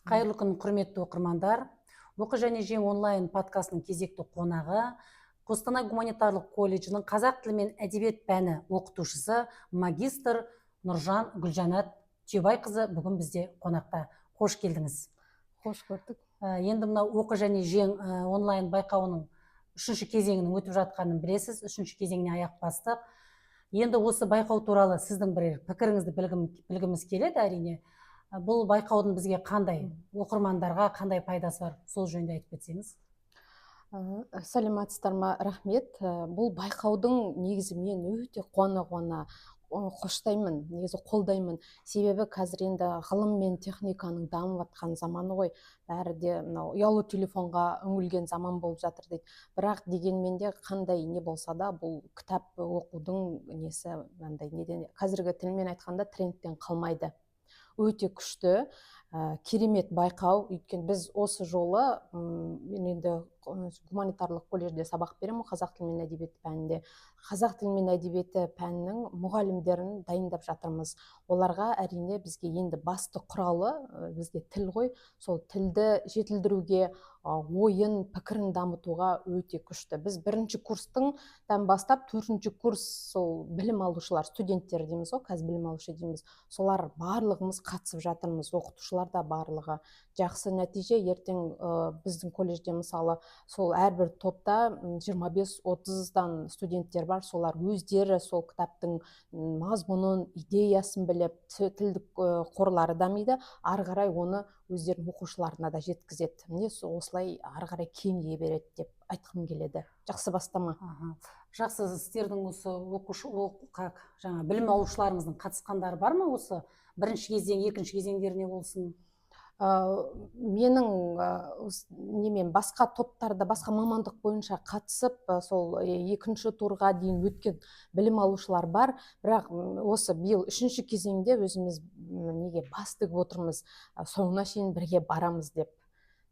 Қайырлы күн, құрметті оқырмандар! «Оқы және жең» онлайн подкастының кезекті қонағы — Қостанай гуманитарлық колледжінің қазақ тілі мен әдебиет пәні оқытушысы, магистр Нұржан Гүлжанат Түйебайқызы бүгін бізде қонақта. Қош келдіңіз! Қош көрдік. Енді мынау «Оқы және жең» онлайн байқауының үшінші кезеңінің өтіп жатқанын білесіз. Үшінші кезеңіне аяқ бастық. Енді осы байқау туралы сіздің бірер пікіріңізді білгіміз келеді, әрине. Бұл байқаудың бізге қандай, оқырмандарға қандай пайдасы бар, сол жөнінде айтып кетсеңіз. Саламатсыздар ма, рахмет. Бұл байқаудың негізі мен өте қуана қуана қоштаймын, негізі қолдаймын. Себебі қазір енді ғылым мен техниканың дамып жатқан заманы ғой, бәрі де мынау ұялы телефонға үңілген заман болып жатыр дейді. Бірақ дегенмен де, қандай не болса да, бұл кітап оқудың несі мынандай неден, қазіргі тілмен айтқанда, трендтен қалмайды. Өте күшті, керемет байқау. Өйткені біз осы жолы, мен енді гуманитарлық колледжде сабақ беремін ғой, қазақ тілі мен әдебиеті пәнінде. Қазақ тілі мен әдебиеті пәнінің мұғалімдерін дайындап жатырмыз. Оларға, әрине, бізге енді басты құралы, бізге тіл ғой. Сол тілді жетілдіруге, ойын, пікірін дамытуға өте күшті. Біз бірінші курстың бастап төртінші курс, сол білім алушылар, студенттер дейміз ғой қазір, білім алушы дейміз, солар барлығымыз қатысып жатырмыз, оқытушылар да барлығы. Жақсы нәтиже. Ертең біздің колледжде, мысалы, сол әрбір топта 25-30-дан студенттер бар. Солар өздері сол кітаптың мазмұнын, идеясын біліп, тілдік қорлары дамиды, ары қарай оны өздерінің оқушыларына да жеткізеді. Міне, осылай ары қарай кеңейе береді деп айтқым келеді. Жақсы бастама. Аха. Жақсы. Сіздердің осы оқушы как жаңа білім алушыларыңыздың қатысқандары бар ма, осы бірінші кезең, екінші кезеңдеріне болсын? Менің немен, басқа топтарда, басқа мамандық бойынша қатысып, сол екінші турға дейін өткен білім алушылар бар. Бірақ осы биыл үшінші кезеңде өзіміз неге бас тігіп отырмыз, соңына шейін бірге барамыз деп.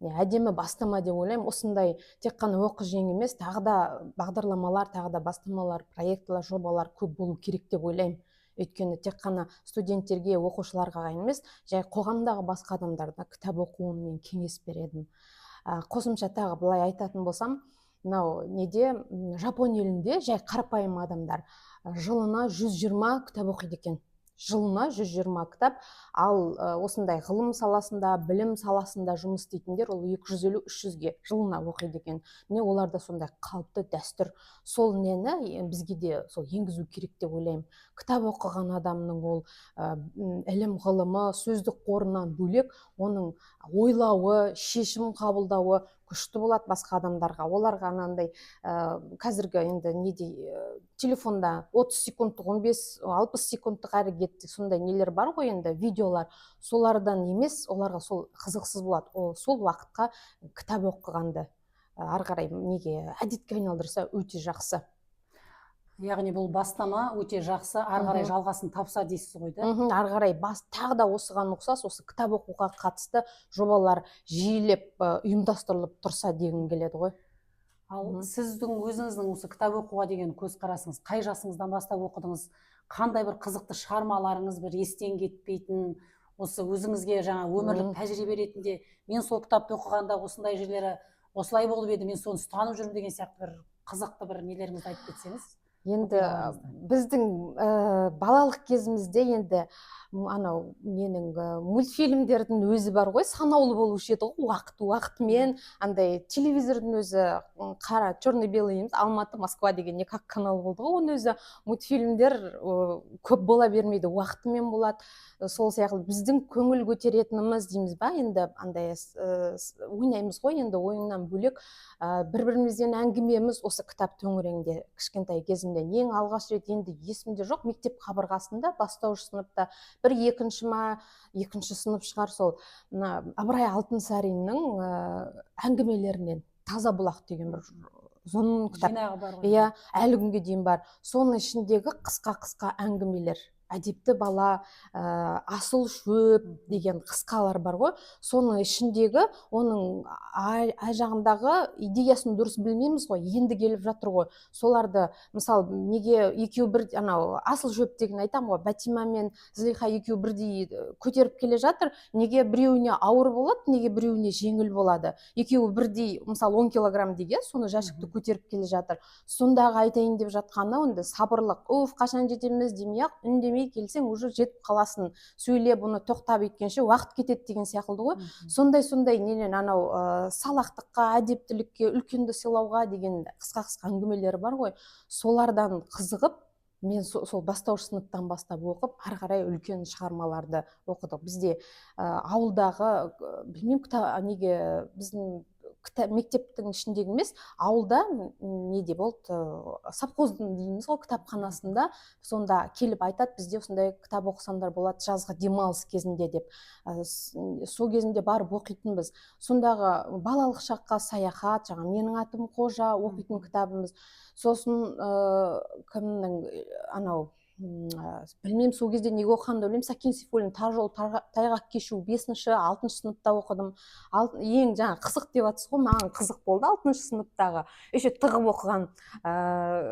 Не, әдемі бастама деп ойлаймын. Осындай тек қана «Оқы жең» емес, тағы да бағдарламалар, тағы да бастамалар, проектілер, жобалар көп болу керек деп ойлаймын. Өйткені тек қана студенттерге, оқушыларға емес, жай қоғамдағы басқа адамдар да кітап оқуын мен кеңес бередім. Қосымша тағы былай айтатын болсам, мынау неде, Жапон елінде жай қарапайым адамдар жылына 120 кітап оқиды екен, жылына 120 кітап. Ал осындай ғылым саласында, білім саласында жұмыс істейтіндер ол 250-300-ге жылына оқиды екен. Міне, оларда сондай қалыпты дәстүр. Сол нені бізге де сол енгізу керек деп ойлаймын. Кітап оқыған адамның ол ілім ғылымы, сөздік қорынан бөлек, оның ойлауы, шешім қабылдауы күшті болады басқа адамдарға. Оларға анандай қазіргі енді неде, телефонда 30 секундтық, 15-60 секундтық әрекет, сондай нелер бар ғой енді, видеолар, солардан емес, оларға сол қызықсыз болады. Ол сол уақытқа кітап оқығанды ары қарай неге, әдетке айналдырса, өте жақсы. Яғни бұл бастама өте жақсы, ары қарай жалғасын тапса дейсіз ғой да? Мхм, ары қарай бас тағы да осыған ұқсас, осы кітап оқуға қатысты жобалар жиілеп ұйымдастырылып тұрса дегім келеді ғой. Ал сіздің өзіңіздің осы кітап оқуға деген көзқарасыңыз, қай жасыңыздан бастап оқыдыңыз? Қандай бір қызықты шығармаларыңыз, бір естен кетпейтін, осы өзіңізге жаңа өмірлік тәжірибе ретінде, мен сол кітапты оқығанда осындай жерлері осылай болып еді, мен соны ұстанып жүрмін деген сияқты бір қызықты бір нелеріңізді айтып кетсеңіз. Енді Оқиғаларыңызды. біздің балалық кезімізде енді анау ненің, мультфильмдердің өзі бар ғой, санаулы болушы еді ғой, уақыт уақытымен андай телевизордың өзі қара, черный белый емес, Алматы, Москва деген не как канал болды ғой, оның өзі мультфильмдер көп бола бермейді, уақытымен болады. Сол сияқты біздің көңіл көтеретініміз дейміз ба енді, андай ойнаймыз ғой енді, ойыннан бөлек бір бірімізден әңгімеміз осы кітап төңірегінде. Кішкентай кезімде ең алғаш рет, енді есімде жоқ, мектеп қабырғасында, бастауыш сыныпта, бір екінші ма, екінші сынып шығар, сол мына Ыбырай Алтынсариннің әңгімелерінен «Таза бұлақ» деген бір ұзын кітап. Жинағы бар ғой. Иә, әлі күнге дейін бар. Соның ішіндегі қысқа қысқа әңгімелер. Әдепті бала, Асыл шөп деген қысқалар бар ғой. Соның ішіндегі оның ай жағындағы идеясын дұрыс білмейміз ғой, енді келіп жатыр ғой. Соларды, мысалы, неге екеуі бір, анау Асыл шөп деген айтамын ғой, Бәтима мен Зылиха екеуі бірдей көтеріп келе жатыр, неге біреуіне ауыр болады, неге біреуіне жеңіл болады? Екеуі бірдей, мысалы, 10 килограмм деген соны жәшікті көтеріп келе жатыр. Сондағы айтайын деп жатқаны онда сабырлық. Уф, қашан жетеміз демей ақ, үндемей келсең, уже жетіп қаласың, сөйлеп, оны тоқтап өйткенше уақыт кетеді деген сияқты ғой. Сондай нелер, анау салақтыққа, әдептілікке, үлкенді сыйлауға деген қысқа қысқа әңгімелері бар ғой. Солардан қызығып, мен сол бастауыш сыныптан бастап оқып, ары қарай үлкен шығармаларды оқыдық. Бізде ауылдағы, білмеймін, неге біздің мектептің ішіндегі емес, ауылда неде болды, совхоздың дейміз ғой, кітапханасында. Сонда келіп айтады: «Бізде осындай кітап оқысаңдар болады жазғы демалыс кезінде», — деп. Сол кезінде барып оқитынбыз. Сондағы «Балалық шаққа саяхат», жаңа «Менің атым Қожа» оқитын кітабымыз. Сосын кімнің, анау, білмеймін, сол кезде неге оқығанымды білмеймін, Сәкен Сейфуллин «Тар жол тайғақ кешу» бесінші, алтыншы сыныпта оқыдым. Ең жаңа қызық деп жатсыз ғой, маған қызық болды алтыншы сыныптағы еще тығып оқыған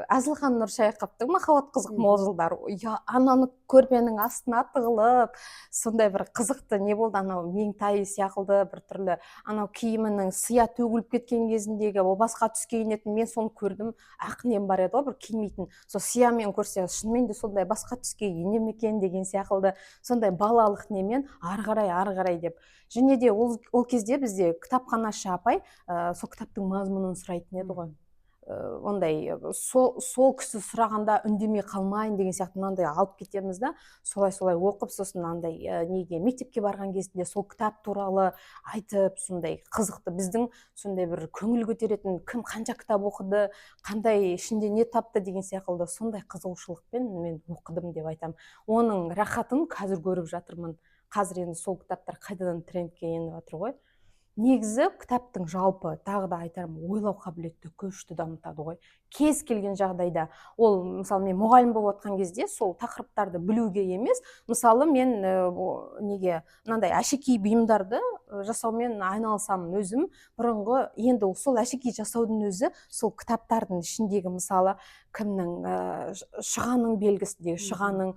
Әзілхан Нұршайықовтың «Махаббат қызық мол жылдар». Я, ананы көрпенің астына тығылып, сондай бір қызықты не болды. Анау Меңтай сияқты бір түрлі, анау киімінің сия төгіліп кеткен кезіндегі ол басқа түске енетін, мен соны көрдім. Ақ нем бар еді ғой бір кимейтін, сол сиямен көрсе, шынымен де сондай басқа түске ене ме екен деген секілді, сондай балалық немен ары қарай, ары қарай деп. Және де ол кезде бізде кітапханашы апай сол кітаптың мазмұнын сұрайтын еді ғой. Ондай сол кісі сұрағанда үндемей қалмайын деген сияқты мынандай алып кетеміз да, солай солай оқып, сосын андай неге, мектепке барған кезінде сол кітап туралы айтып, сондай қызықты, біздің сондай бір көңіл көтеретін, кім қанша кітап оқыды, қандай ішінде не тапты деген секілді, сондай қызығушылықпен мен оқыдым деп айтамын. Оның рахатын қазір көріп жатырмын. Қазір енді сол кітаптар қайтадан трендке еніп жатыр ғой. Негізі кітаптың жалпы, тағы да айтарым, ойлау қабілетті күшті дамытады ғой кез келген жағдайда. Ол, мысалы, мен мұғалім болып жатқан кезде сол тақырыптарды білуге емес, мысалы, мен неге, мынандай әшекей бұйымдарды жасаумен айналысамын өзім бұрынғы. Енді сол әшекей жасаудың өзі сол кітаптардың ішіндегі, мысалы, кімнің, Шұғаның белгісіндегі, Шұғаның,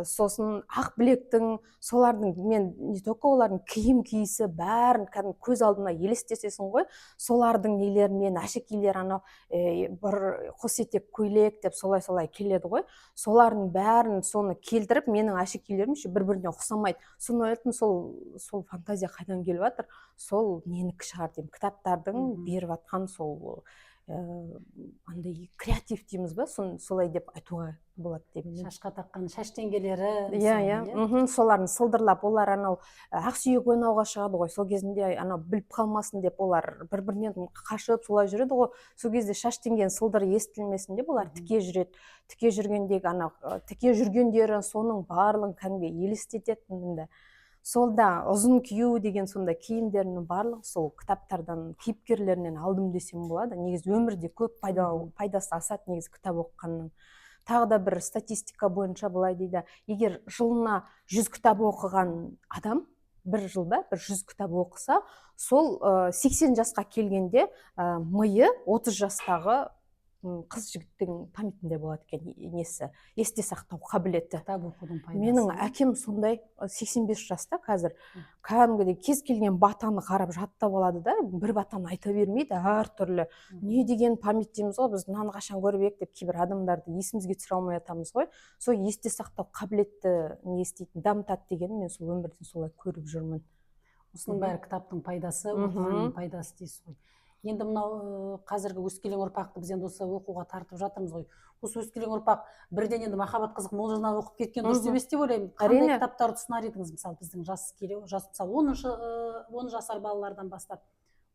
сосын Ақбілектің, солардың, мен не только олардың киім киісі, бәрін кәдімгі көз алдыма елестетесің ғой. Солардың нелерімен әшекейлер, анау бір қос етек көйлек деп, солай солай келеді ғой. Солардың бәрін соны келтіріп, менің әшекейлерім еще бір біріне ұқсамайды. Соны ойлайтынмын, сол фантазия қайдан келіп жатыр, сол ненікі шығар деймін, кітаптардың беріп жатқан сол андай креатив дейміз ба, соны солай деп айтуға болады деп ойлаймын. Шашқа таққан шаш теңгелері, Иә. мысалы, Иә. иә? Солардың сылдырлап, олар анау ақсүйек ойнауға шығады ғой, сол кезінде анау біліп қалмасын деп, олар бір бірінен қашып солай жүреді ғой. Сол кезде шаш теңгенің сылдыры естілмесін деп, олар тіке жүреді. Тіке жүргендегі анау тіке жүргендері, соның барлығын кәдімгі елестететінмін да. Сол да ұзын кию деген сондай киімдерінің барлығы сол кітаптардан, кейіпкерлерінен алдым десем болады. Негізі өмірде көп пайдасы асады негізі кітап оқығанның. Тағы да бір статистика бойынша былай дейді: егер жылына 100 кітап оқыған адам, бір жылда бір 100 кітап оқыса, сол 80 жасқа келгенде миы 30 жастағы қыз жігіттің памятінде болады екен, несі, есте сақтау қабілеті. Кітап оқудың пайдасы. Менің әкем сондай, 85 жаста қазір. Кәдімгідей кез келген батаны қарап жаттап алады да, бір батаны айта бермейді, әртүрлі. Не деген память дейміз ғой біз, мынаны қашан көріп едік деп кейбір адамдарды есімізге түсіре алмай жатамыз ғой. Сол есте сақтау қабілетті не істейтін, дамытады деген, мен сол өмірден солай көріп жүрмін. Осының бәрі кітаптың пайдасы, оқығанның пайдасы дейсіз ғой. Енді мынау қазіргі өскелең ұрпақты біз енді осы оқуға тартып жатырмыз ғой. Осы өскелең ұрпақ бірден енді «Махаббат қызық мол жылдан» оқып кеткен дұрыс емес деп ойлаймын. Қандай кітаптарды ұсынар едіңіз, мысалы, біздің жас келе жас, мысалы, оныншы, 10 жасар балалардан бастап,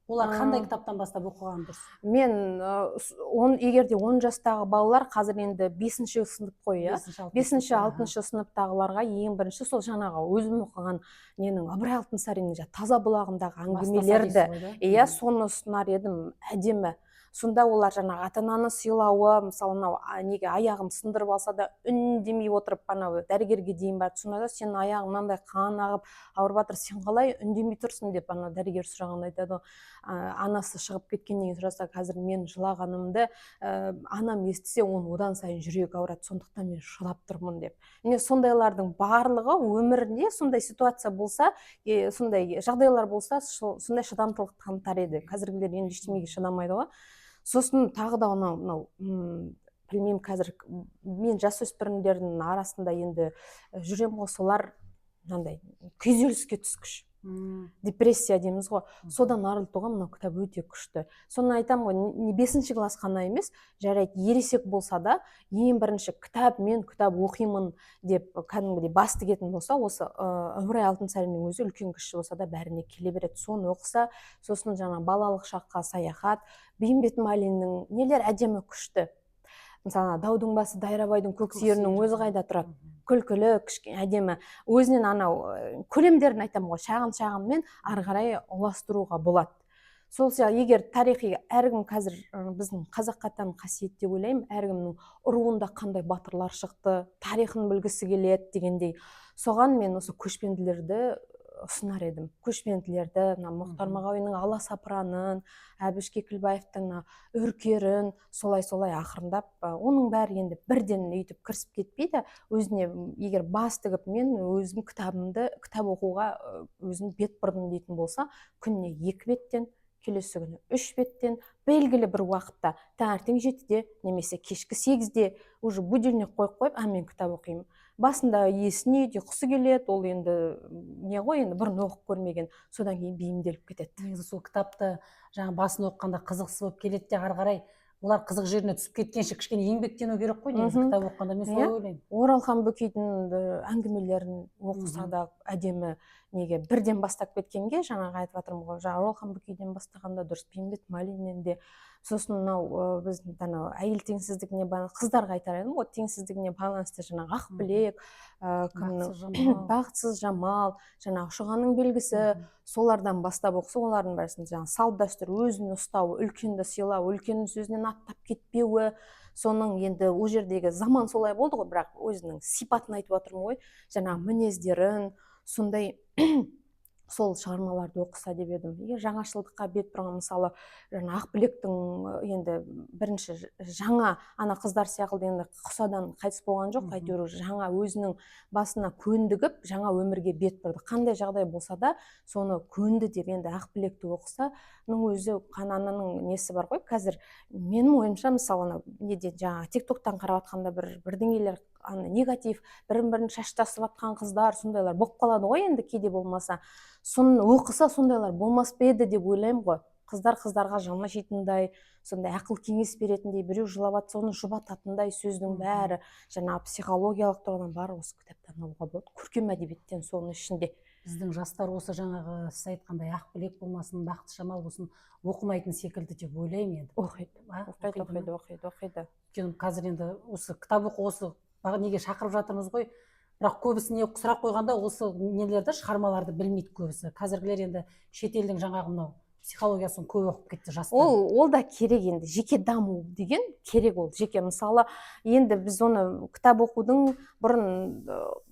олар қандай кітаптан бастап оқыған дұрыс? Мен он, егер де 10 жастағы балалар, қазір енді бесінші сынып қой, иә? Бесінші, алтыншы Бесінші, сыныпта, аха. алтыншы сыныптағыларға ең бірінші сол жаңағы өзім оқыған ненің, Ыбырай Алтынсариннің жаңағы «Таза бұлағындағы Бастаса әңгімелерді», дейсіз ғой, да? Иә, соны ұсынар едім. Әдемі. Сонда олар жаңағы ата ананы сыйлауы, мысалы, мынау неге аяғын сындырып алса да, үндемей отырып анау дәрігерге дейін барды. Сонда да: «Сенің аяғың мынандай қан ағып, ауырып жатыр, сен қалай үндемей тұрсың?» – деп ана дәрігер сұрағанда айтады ғой. Анасы шығып кеткеннен кейін сұраса: «Қазір мен жылағанымды анам естісе, оның одан сайын жүрегі ауырады, сондықтан мен жылап тұрмын», – деп. Міне, сондайлардың барлығы өмірінде сондай ситуация болса, сондай жағдайлар болса, сондай шыдамдылық танытар еді. Қазіргілер енді ештемеге шыдамайды ғой. Сосын тағы да анау мынау білмеймін, қазір мен жасөспірімдердің арасында енді жүремін ғой, солар мынандай күйзеліске түскіш, депрессия дейміз ғой, содан арылтуға мынау кітап өте күшті. Соны айтамын ғой, не бесінші класс қана емес, жарайды, ересек болса да, ең бірінші кітап, мен кітап оқимын деп кәдімгідей бас тігетін болса, осы Ыбырай Алтынсариннің өзі үлкен кіші болса да, бәріне келе береді. Соны оқыса, сосын жаңа «Балалық шаққа саяхат», Бейімбет Майлиннің нелер әдемі, күшті. Мысалы, «Даудың басы» Дайрабайдың көк сиырының өзі қайда тұрады? Күлкілі, кішкене, әдемі. Өзінен анау көлемдерін айтамын ғой, шағын шағынмен ары қарай ұластыруға болады. Сол сияқты егер тарихи, әркім қазір біздің қазаққа тән қасиет деп ойлаймын, әркімнің руында қандай батырлар шықты, тарихын білгісі келеді дегендей. Соған мен осы «Көшпенділерді» ұсынар едім, «Көшпенділерді», мына Мұхтар Мағауиннің «Аласапыранын», Әбіш Кекілбаевтың мына «Үркерін», солай солай ақырындап. Оның бәрі енді бірден өйтіп кірісіп кетпейді. Өзіне егер бас тігіп, мен өзім кітабымды, кітап оқуға өзім бет бұрдым дейтін болса, күніне екі беттен, келесі күні үш беттен, белгілі бір уақытта, таңертең 7-де немесе кешкі 8-де уже будильник қойып қойып, а мен кітап оқимын. Басында есінейді, ұйқысы келеді, ол енді не ғой, енді бұрын оқып көрмеген, содан кейін бейімделіп кетеді. Негізі сол кітапты жаңа басын оқығанда қызықсыз болып келеді де, ары қарай олар қызық жеріне түсіп кеткенше кішкене еңбектену керек қой негізі кітап оқығанда, мен солай ойлаймын. Оралхан Бөкейдің әңгімелерін оқыса да әдемі. Неге бірден бастап кеткенге, жаңағы айтып жатырмын ғой, жаңа Оралхан Бөкейден бастағанда дұрыс, Бейімбет Майлиннен де. Сосын мынау біздің анау әйел теңсіздігіне байланысты, қыздарға айтар едім ғой, теңсіздігіне байланысты жаңағы «Ақбілек», кімнің «Бақытсыз Жамал». «Бақытсыз Жамал», жаңағы «Шұғаның белгісі», солардан бастап оқыса, олардың бәрісін жаңағы салт дәстүр, өзін ұстауы, үлкенді сыйлау, үлкеннің сөзінен аттап кетпеуі, соның енді ол жердегі заман солай болды ғой, бірақ өзінің сипатын айтып жатырмын ғой, жаңағы мінездерін, сондай сол шығармаларды оқыса деп едім. Егер жаңашылдыққа бет бұрған, мысалы, жаңа Ақбілектің енді бірінші жаңа ана қыздар сияқты енді құсадан қайтыс болған жоқ, әйтеуір жаңа өзінің басына көндігіп, жаңа өмірге бет бұрды, қандай жағдай болса да, соны көнді деп енді Ақбілекті оқыса, өзі ананың несі бар ғой. Қазір менің ойымша, мысалы, анау неден, жаңағы Тик Токтан қарап жатқанда бір бірдеңелер, ана негатив, бірін бірін шаштасып жатқан қыздар, сондайлар болып қалады ғой енді кейде. Болмаса, соны оқыса, сондайлар болмас па еді деп ойлаймын ғой. Қыздар қыздарға жаны ашитындай, сондай ақыл кеңес беретіндей, біреу жылап жатса, оны жұбататындай сөздің бәрі жаңағы психологиялық тұрғыдан бар, осы кітаптан алуға болады, көркем әдебиеттен соның ішінде. Біздің жастар осы жаңағы сіз айтқандай «Ақбілек» болмасын, «Бақыт Жамал» болсын, оқымайтын секілді деп ойлаймын енді. Оқиды. А, оқиды. Оқиды ма? Оқиды, оқиды, оқиды. Өйткені қазір енді осы кітап оқу, осы неге шақырып жатырмыз ғой, бірақ көбісі не сұрақ қойғанда, осы нелерді, шығармаларды білмейді көбісі. Қазіргілер енді шетелдің жаңағы мынау психологиясын көп оқып кетті жастар. Ол да керек енді, жеке даму деген керек ол жеке. Мысалы, енді біз оны кітап оқудың бұрын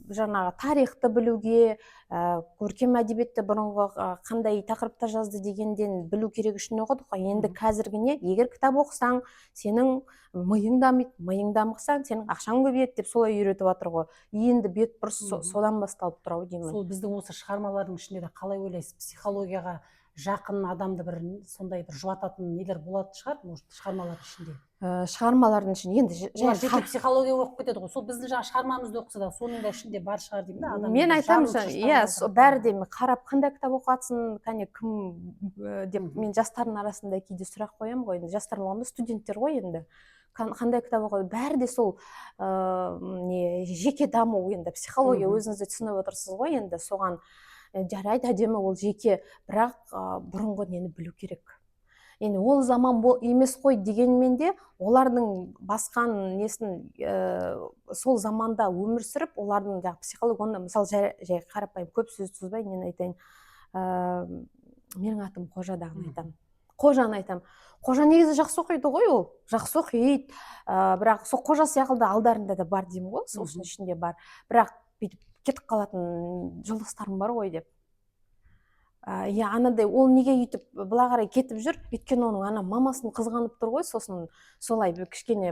жаңағы тарихты білуге, көркем әдебиетті бұрынғы қандай тақырыпта жазды дегенден білу керек үшін оқыдық қой енді. Қазіргіне егер кітап оқысаң, сенің миың дамиды, миың дамығсаң, сенің ақшаң көбейеді деп солай үйретіп жатыр ғой енді. Бет бұрыс содан басталып тұр ау деймін. Сол біздің осы шығармалардың ішінде де, қалай ойлайсыз, психологияға жақын адамды бір сондай бір жұбататын нелер болатын шығар, может, шығармалардың ішінде? Шығармалардың ішінде енді Олар жай жеке психология оқып кетеді ғой, сол біздің жаңағы шығармамызды оқыса да, соның да ішінде бар шығар деймін да, адам Мен бір айтамын, жарылып иә, шашқан отырады. Бәрі де мен қарап, қандай кітап оқып жатсың, кәне, кім деп. Мен жастардың арасында кейде сұрақ қоямын ғой енді, жастар болғанда студенттер ғой енді, қандай кітап оқыды, бәрі де сол не, жеке даму енді, психология, өзіңіз де түсініп отырсыз ғой енді соған. Жарайды, әдемі ол жеке, бірақ бұрынғы нені білу керек енді. Ол заман емес қой дегенмен де, олардың басқан несін, сол заманда өмір сүріп, олардың жаңағы психолог, оны мысалы жай қарапайым, көп сөз созбай нені айтайын, «Менің атым Қожа» дағыны айтамын. Қожаны айтамын. Қожа негізі жақсы оқиды ғой, ол жақсы оқиды, бірақ сол Қожа сияқты алдарында да бар деймін ғой, осының ішінде бар, бірақ бүйтіп кетіп қалатын жолдастарым бар ғой деп. Иә, анадай ол неге өйтіп былай қарай кетіп жүр? Өйткені оның ана мамасын қызғанып тұр ғой, сосын солай бір кішкене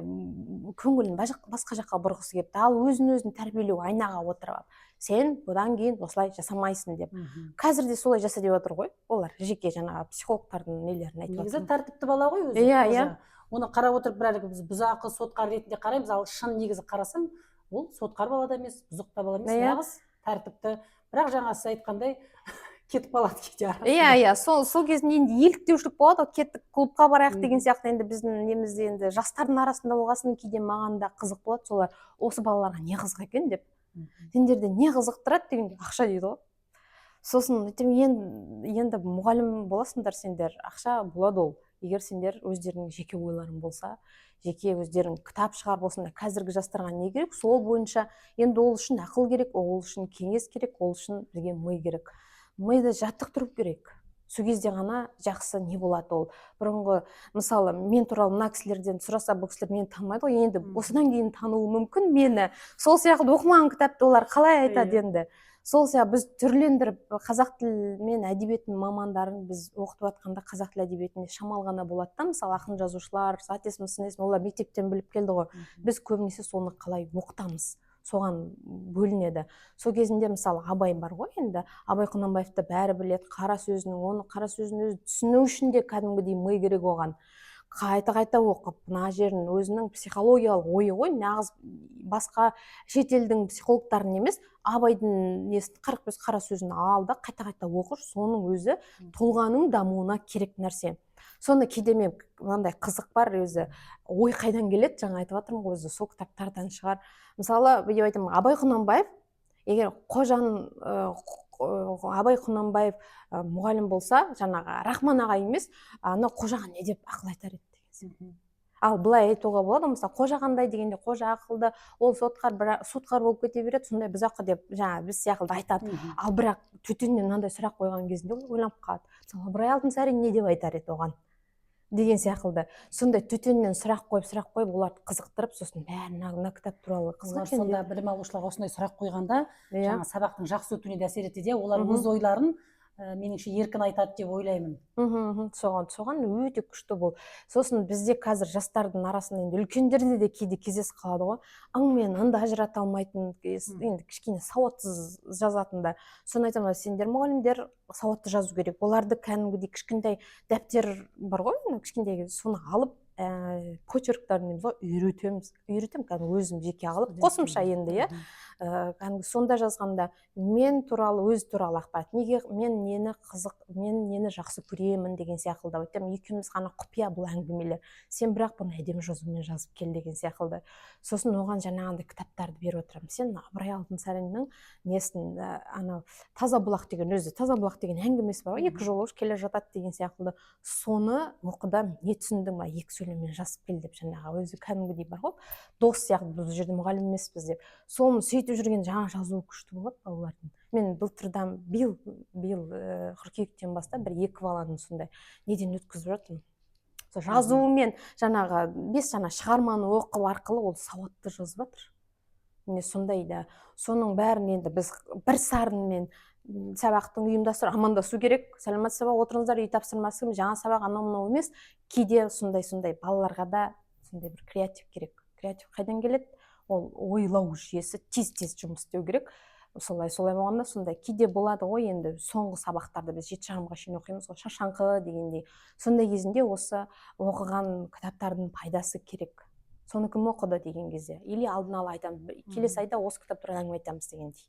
көңілін басқа жаққа бұрғысы келіпті. Ал өзін өзін тәрбиелеу, айнаға отырып алып, сен бұдан кейін осылай жасамайсың деп. Қазір де солай жаса деп отыр ғой олар, жеке жаңағы психологтардың нелерін айтып Негізі жатыр. тәртіпті бала ғой өзі. Иә. Қожа. Иә. Оны қарап отырып, бір әлгі біз бұзақы, сотқар ретінде қараймыз, ал шын негізі қарасаң, ол сотқар бала да емес, бұзық та бала емес, нағыз тәртіпті. Бірақ жаңа сіз айтқандай, кетіп қалады кейде арасында. Иә, сол кезінде енді еліктеушілік болады ғой, кеттік клубқа барайық деген сияқты. Енді біздің немізде, енді жастардың арасында болғасын, кейде маған да қызық болады солар, осы балаларға не қызық екен деп. Сендерде не қызықтырады дегенде, ақша дейді ғой. Сосын айтамын, енді мұғалім боласыңдар сендер, ақша болады ол, егер сендер өздерінің жеке ойларың болса, жеке өздерің кітап шығарып. Осындай қазіргі жастарға не керек, сол бойынша енді ол үшін ақыл керек, ол үшін кеңес керек, ол үшін бізге ми керек, миды жаттықтыру керек. Сол кезде ғана жақсы не болады. Ол бұрынғы, мысалы, мен туралы мына кісілерден сұраса, бұл кісілер мені танымайды ғой енді. Осыдан кейін тануы мүмкін мені. Сол сияқты оқымаған кітапты олар қалай айтады? Енді сол сияқты біз түрлендіріп, қазақ тілі мен әдебиетінің мамандарын біз оқытып жатқанда, қазақ тілі әдебиетінде шамалы ғана болады да. Мысалы, ақын жазушылар зат есім, сын есім, олар мектептен біліп келді ғой. Біз көбінесе соны қалай оқытамыз, соған бөлінеді. Сол кезінде, мысалы, Абай бар ғой енді, Абай Құнанбаевты бәрі біледі. Қара сөзінің, оны қара сөзін өзі түсіну үшін де кәдімгідей ми керек, оған қайта қайта оқып, мына жерін өзінің психологиялық ойы ғой, нағыз басқа шетелдің психологтарын емес, Абайдың несін, 45 қара сөзін ал да қайта қайта оқышы, соның өзі тұлғаның дамуына керек нәрсе. Соны кейде мен мынандай қызық бар өзі, ой қайдан келеді, жаңа айтып жатырмын ғой, өзі сол кітаптардан шығар. Мысалы, бүйтіп айтамын: Абай Құнанбаев егер Қожан, Абай Құнанбаев мұғалім болса, жаңағы Рахман ағай емес, анау Қожаға не деп ақыл айтар еді деген сияқты. Ал былай айтуға болады, мысалы, Қожа қандай дегенде, Қожа ақылды, ол сотқар, бірақ сотқар болып кете береді, сондай бұзақы деп жаңағы біз сияқты айтады. Ал бірақ төтеннен мынандай сұрақ қойған кезінде ол ойланып қалады. Мысалы, Ыбырай Алтынсарин не деп айтар еді оған деген секілді. Сондай төтеннен сұрақ қойып, сұрақ қойып, оларды қызықтырып, сосын бәрі мына кітап туралы қызық Олар екен сонда деп. білім алушыларға осындай сұрақ қойғанда, жаңа сабақтың жақсы өтуіне де әсер етеді, иә. Олар өз ойларын, меніңше, еркін айтады деп ойлаймын. Мхм, соған өте күшті бұл. Сосын бізде қазір жастардың арасында, енді үлкендерде де кейде кездесіп қалады ғой, ың мен ынды ажырата алмайтын, енді кішкене сауатсыз жазатындар. Соны айтамын: сендер, мұғалімдер, сауатты жазу керек. Оларды кәдімгідей кішкентай дәптер бар ғой, ана кішкентай, соны алып, почерктарын дейміз ғой, үйретеміз, үйретемін кәдімгі өзім жеке алып, қосымша енді, иә. Кәдімгі сонда жазғанда мен туралы, өз туралы ақпарат, неге мен нені қызық, мен нені жақсы көремін деген секілді айтамын. Екеуміз ғана құпия бұл әңгімелер, сен бірақ бұны әдемі жазумен жазып кел деген секілді. Сосын оған жаңағындай кітаптарды беріп отырамын. Сен Ыбырай Алтынсариннің несін, анау Таза бұлақ деген, өзі Таза бұлақ деген әңгімесі бар ғой, екі жолаушы келе жатады деген секілді, соны оқыда не түсіндің ба, екі сөйлеммен жазып кел деп. Жаңағы өзі кәдімгідей бар ғой, дос сияқты, біз бұл жерде мұғалім емеспіз деп. Соны сөйтіп жүрген, жаңа жазуы күшті болады балалардың. Мен былтырдан, биыл қыркүйектен бастап бір екі баланы сондай неден өткізіп жатырмын. Сол жазуымен, жаңағы бес жаңа шығарманы оқу арқылы ол сауатты жазып жатыр. Міне, сондай да. Соның бәрін енді біз бір сарынмен, сабақтың ұйымдастыру, амандасу керек, сәлеметсіз ба, отырыңыздар, үй тапсырмасы, жаңа сабақ, анау мынау емес. Кейде сондай балаларға да сондай бір креатив керек. Креатив қайдан келеді? Ол ойлау жүйесі тез тез жұмыс істеу керек. Солай болғанда, сондай кейде болады ғой. Енді соңғы сабақтарды біз 7:30-ға шейін оқимыз ғой, шаршаңқы дегендей. Сондай кезінде осы оқыған кітаптардың пайдасы керек. Соны кім оқыды деген кезде, или алдын ала айтамын, келесі айда осы кітап туралы әңгіме айтамыз дегендей.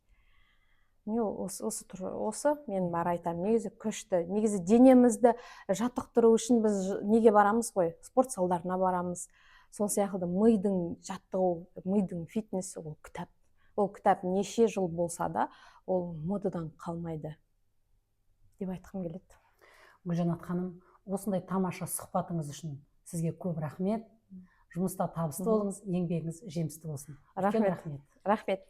Міне, осы мен бар айтамын. Негізі күшті, негізі денемізді жаттықтыру үшін біз неге барамыз ғой, спорт залдарына барамыз. Сол секілді мидың жаттығу, мидың фитнесі ол кітап. Ол кітап неше жыл болса да, ол модадан қалмайды деп айтқым келеді. Гүлжанат ханым, осындай тамаша сұхбатыңыз үшін сізге көп рахмет. Жұмыста табысты болыңыз, еңбегіңіз жемісті болсын. Үлкен Рахмет. рахмет. Рахмет.